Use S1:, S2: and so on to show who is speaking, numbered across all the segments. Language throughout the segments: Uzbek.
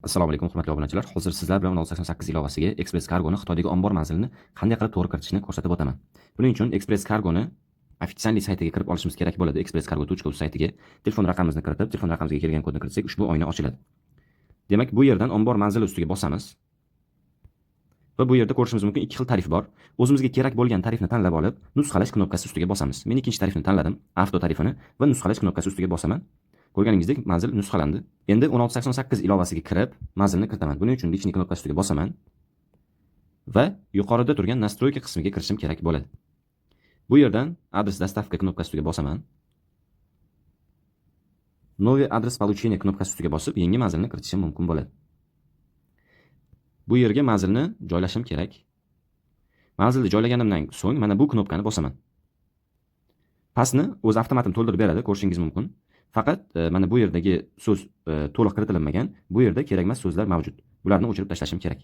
S1: Assalomu alaykum, hurmatli obunachilar. Hozir sizlar bilan 1688 ilovasiga Express Cargo'ni Xitoydagi ombor manzilini qanday qilib to'g'ri kiritishni ko'rsatib o'taman. Buning uchun Express Cargo'ni официальный saytiga kirib olishimiz kerak bo'ladi. expresscargo.uz saytiga telefon raqamimizni kiritib, telefon raqamimizga kelgan kodni kiritsak, ushbu oyna ochiladi. Demak, bu yerdan ombor manzili ustiga bosamiz. Va bu yerda ko'rishimiz mumkin, ikki xil tarif bor. O'zimizga kerak bo'lgan tarifni tanlab olib, nusxalash knopkasi ustiga bosamiz. Men ikkinchi tarifni tanladim, avto tarifini, va nusxalash knopkasi ustiga bosaman. Ko'rganingizdek, manzil nusxalandi. Endi 1688 ilovasiga kirib, manzilni kiritaman. Buning uchun личный knopkasi ustiga bosaman va yuqorida turgan настройка qismiga kirishim kerak bo'ladi. Bu yerdan адрес доставка knopkasi ustiga bosaman. Новый адрес получения knopkasi ustiga bosib, yangi manzilni kiritishim mumkin bo'ladi. Bu yerga manzilni joylashim kerak. Manzilni joylaganimdan so'ng mana bu knopkani bosaman. Pastni o'zi avtomatik to'ldirib beradi, ko'rishingiz mumkin. Faqat mana bu yerdagi so'z to'liq kiritilmagan. Bu yerda kerakmas so'zlar mavjud. Bularni o'chirib tashlashim kerak.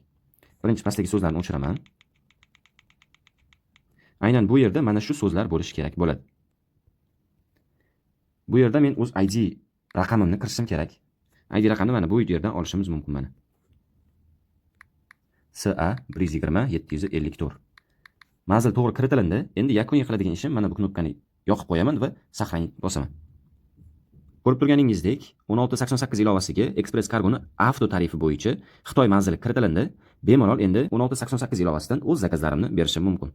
S1: Birinchi pastdagi so'zlarni o'chiraman. Aynan bu yerda mana shu so'zlar bo'lishi kerak bo'ladi. Bu yerda men o'z ID raqamimni kiritishim kerak. ID raqamni mana bu yerdan olishimiz mumkin mana. SA 120 754. Manzil to'g'ri kiritilindi. Endi yakuniy qiladigan ishim, mana bu knopkani yoqib qo'yaman va сохранить bosaman. Ko'rib turganingizdek, 1688 ilovasiga Express Cargo'ni avto tarifi bo'yicha Xitoy manzili kiritilindi. Bemalol endi 1688 ilovasidan o'z zakazlarimni berishim mumkin.